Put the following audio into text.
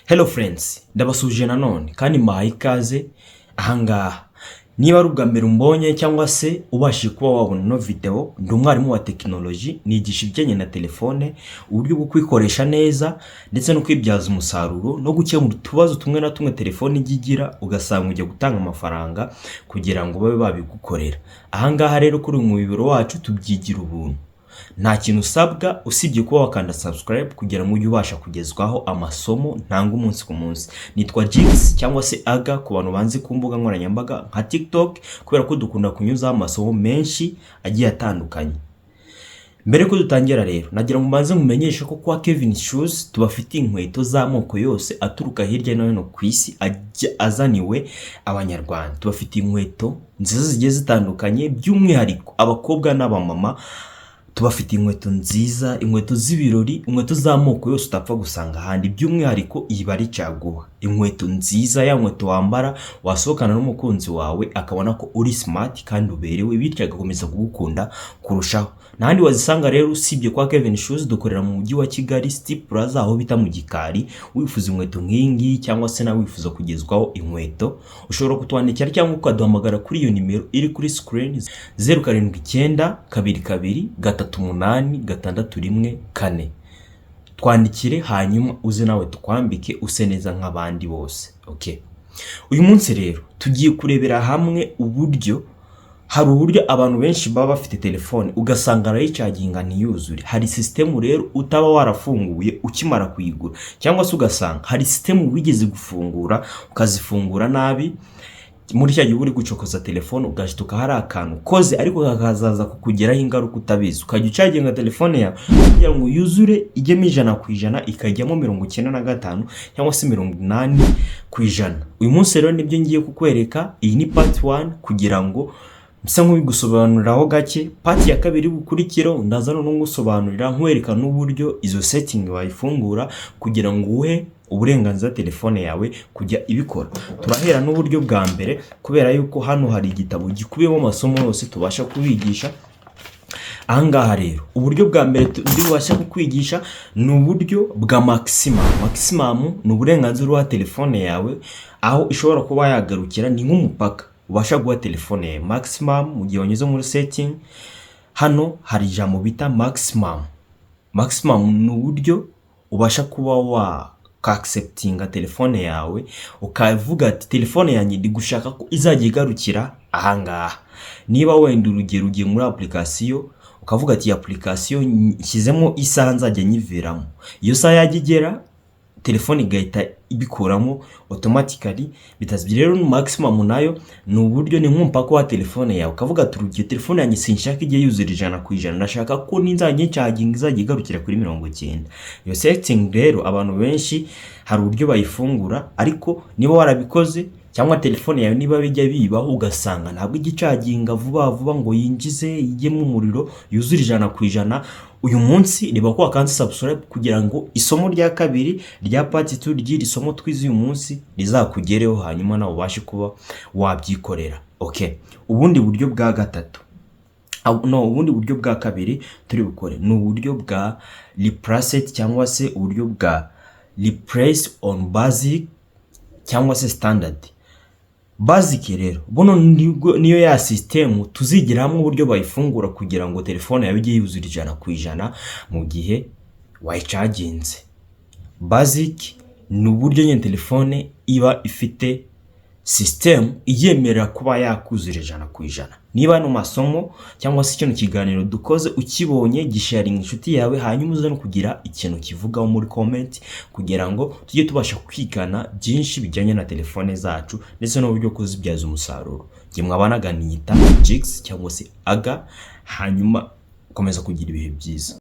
Hello friends, ndabasuhuje nanone kandi mbahaye ikaze ahangaha. Niba ari ubwa mbere umbonye cyangwa se ubashije kuba wabona ino video, ndi umwarimu wa tekinoloji, nigisha ibijyanye na telefone, uburyo bwo kuyikoresha neza ndetse no kwibyaza umusaruro no gukemura utubazo tumwe na tumwe telefone ijya igira, ugasanga ujya gutanga amafaranga kugira ngo babe babigukorera. Ahangaha rero kuri uyu muyoboro wacu tubyigira ubuntu. Nta kintu usabwa usibye kuba wakanda subscribe kugira ngo ujye ubasha kugezwaho amasomo ntanga umunsi ku munsi. Nitwa Jix cyangwa se Aga ku bantu banzi ku mbuga nkoranyambaga nka TikTok, kubera ko dukunda kunyuzaho amasomo menshi agiye atandukanye. Mbere ko dutangira rero, nagira ngo mbanze nkumenyeshe ko kwa Kevin Shoes tubafitiye inkweto z'amoko yose aturuka hirya no hino ku isi ajya azaniwe Abanyarwanda. Tubafitiye inkweto nziza zigiye zitandukanye, by'umwihariko abakobwa n'abamama tubafitiye inkweto nziza, inkweto z'ibirori, inkweto z'amoko yose utapfa gusanga ahandi. By'umwihariko iyi bari caguwa, inkweto nziza, ya nkweto wambara wasohokana n'umukunzi wawe akabona ko uri smart kandi uberewe, bityo agakomeza kugukunda kurushaho. Ntahandi wazisanga rero usibye kwa Kevin Shoes. Dukorera mu mujyi wa Kigali, City Plaza, aho bita mu gikari. Wifuza inkweto nk'iyi ngiyi cyangwa se nawe wifuza kugezwaho inkweto, ushobora kutwandikira cyangwa ukaduhamagara kuri iyo nimero iri kuri screen, 0792286144. Twandikire hanyuma uze nawe tukwambike use neza nk'abandi bose. Okay. Uyu munsi rero tugiye kurebera hamwe uburyo, hari uburyo abantu benshi baba bafite telefone ugasanga arayicaginga ntiyuzure. Hari sisitemu rero utaba warafunguye ukimara kuyigura, cyangwa se ugasanga hari sisitemu wigeze gufungura ukazifungura nabi muri cya gihe uri gucokoza telefone, ugashituka hari akantu koze ariko kakazaza kukugeraho ingaruka utabizi, ukajya ucaginga telefone yawe kugira ngo yuzure ijyemo 100%, ikajyamo 95 cyangwa se 80%. Uyu munsi rero nibyo ngiye kukwereka. Iyi ni part one kugira ngo bisa nk'ubigusobanuriraho gake. Part ya kabiri bukurikiraho ndaza noneho ngusobanurira, nkwereka n'uburyo izo setting wayifungura kugira ngo uhe uburenganzira telefone yawe kujya ibikora. Turahera n'uburyo bwa mbere kubera yuko hano hari igitabo gikubiyemo amasomo yose tubasha kubigisha. Ahangaha rero uburyo bwa mbere ndi bubashe kukwigisha ni uburyo bwa maximum. Maximum ni uburenganzira uha telefone yawe aho ishobora kuba yagarukira, ni nk'umupaka ubasha guha telefone yawe maximum. Mu gihe wanyuze muri setting, hano hari ijambo bita maximum. Maximum ni uburyo ubasha kuba wa acceptinga telefone yawe, ukavuga ati: "Telefone yanjye ndi gushaka ko izajya igarukira ahangaha." Niba wenda urugero ugiye muri application, ukavuga ati: "Iyi application nshyizemo isaha nzajya nyiviramo," iyo saha yajya igera telefone igahita ibikuramo automatically bitazwi. Rero maximum nayo ni uburyo, ni nk'umupaka wa telefone yawe, ukavuga ati: "Urugero telefone yanjye sinshaka ijye yuzura 100%, ndashaka ko ninzajya ncaginga izajya igarukira kuri 90." Iyo setting rero abantu benshi hari uburyo bayifungura, ariko niba warabikoze cyangwa telefone yawe niba bijya bibaho ugasanga ntabwo ijya icaginga vuba vuba ngo yinjize ijyemo umuriro yuzure 100%, uyu munsi reba ko wakanze subscribe kugira ngo isomo rya kabiri rya part 2 ry'iri somo twize uyu munsi rizakugereho, hanyuma nawe ubashe kuba wabyikorera. Okay, ubundi buryo bwa gatatu, no, ubundi buryo bwa kabiri turi bukore ni uburyo bwa replaced cyangwa se uburyo bwa replace on basic cyangwa se standard. Basic rero buno niyo ya sisitemu tuzigira hamwe uburyo bayifungura kugira ngo telefone yawe ijye yuzura 100% mu gihe wayicaginze. Basic ni uburyo nyine telefone iba ifite sisitemu iyemerera kuba yakuzura 100%. Niba ano masomo cyangwa se kino kiganiro dukoze ukibonye, gisharinga inshuti yawe, hanyuma uze no kugira ikintu kivugaho muri comment kugira ngo tujye tubasha kwigana byinshi bijyanye na telefone zacu ndetse n'uburyo kuzibyaza umusaruro. Njye mwabanaga niyita Jix cyangwa se Aga, hanyuma ukomeza kugira ibihe byiza.